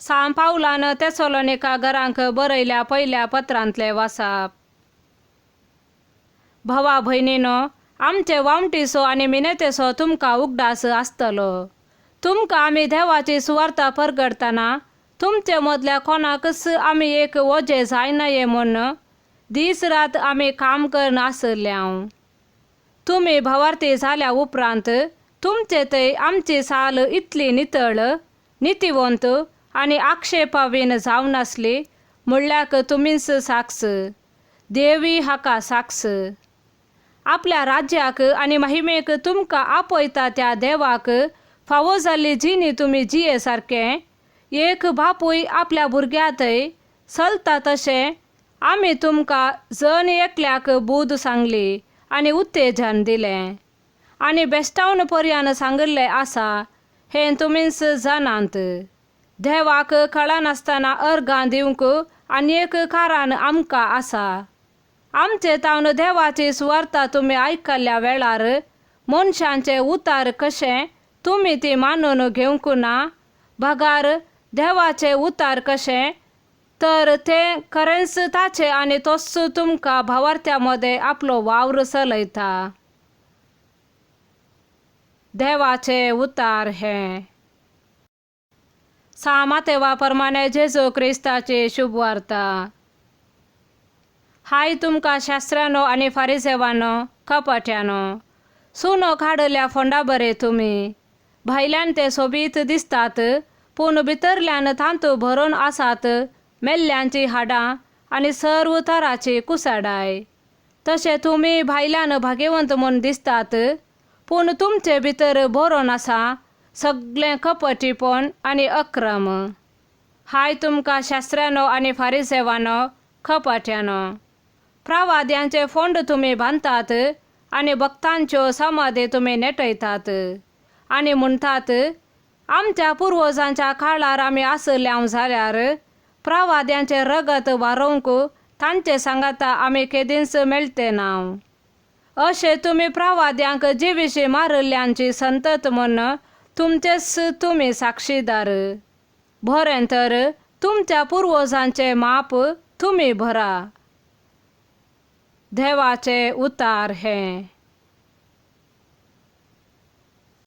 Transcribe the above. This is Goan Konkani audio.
सांत पावलान तेसोलोनिका घरांक बरयल्या पयल्या पत्रांतलें वासाप. भावा भयणीनो, आमचे वामटीचो आनी मिनेतेचो तुमकां उगडास आसतलो. तुमकां आमी देवाची सुवार्ता परगटतना तुमचे मदल्या कोणाकच आमी एक वजें जायनाये म्हूण दीस रात आमी काम करून आसल्याव. तुमी भावार्थी जाल्या उपरांत तुमचे थंय आमची साल इतली नितळ, नितीवंत आनी आक्षेपावीन जावन आसली म्हणल्याक तुमीच साक्ष, देवी हाका साक्ष. आपल्या राज्याक आनी महिमेक तुमकां आपयता त्या देवाक फावो जाल्ली जिणी तुमी जिये सारकें एक बापूय आपल्या भुरग्या थंय चलता तशें आमी तुमकां जण एकल्याक बूद सांगली आनी उत्तेजन दिलें आनी बेश्टावन पर्यान सांगिल्लें आसा हें तुमीच जाणात. देवाक कळनासतना अर्गां दिवंक आनी एक कारण आमकां आसा. आमचे तावन देवाची सुवार्ता तुमी आयकल्ल्या वेळार मनशांचे उतार कशें तुमी ती मानून घेवंक ना, बगार देवाचे उतार कशें तर तें खरेंच ताचें आनी तोच तुमकां भावार्थ्या मदें आपलो वावर चलयता. देवाचे उतार हें. सामातेवा प्रमाणे जेजू क्रिस्ताची शुभवार्ता. हाय तुमकां शास्त्रानो आनी फारिसेवानो, कपाट्यानो, सुनो काडल्या फोंडा बरे तुमी. भायल्यान ते सोबीत दिसतात पूण भितरल्यान तांतू भरून आसात मेल्ल्यांची हाडां आनी सर्व तराची कुसाडाय. तशें तुमी भायल्यान भाग्यवंत म्हूण दिसतात पूण तुमचे भितर भरून आसा सगळें कपटीपण आनी अक्रम. हाय तुमकां शास्त्रानो आनी फारिसेवानो, कपाट्यानो, प्रवाद्यांचे फोंड तुमी बांदतात आनी भक्तांच्यो समाधी तुमी नेटयतात आनी म्हणटात, आमच्या पुर्वजांच्या काळार आमी आसल्याव जाल्यार प्रवाद्यांचें रगत वारोवंक तांचे सांगाता आमी केदींच मेळटे ना. अशें तुमी प्रवाद्यांक जिविशी मारिल्ल्यांची संतत म्हूण तुमचेच तुमी साक्षीदार. बरें तर तुमच्या पुर्वजांचें माप तुमी भरा. देवाचे उतार हें.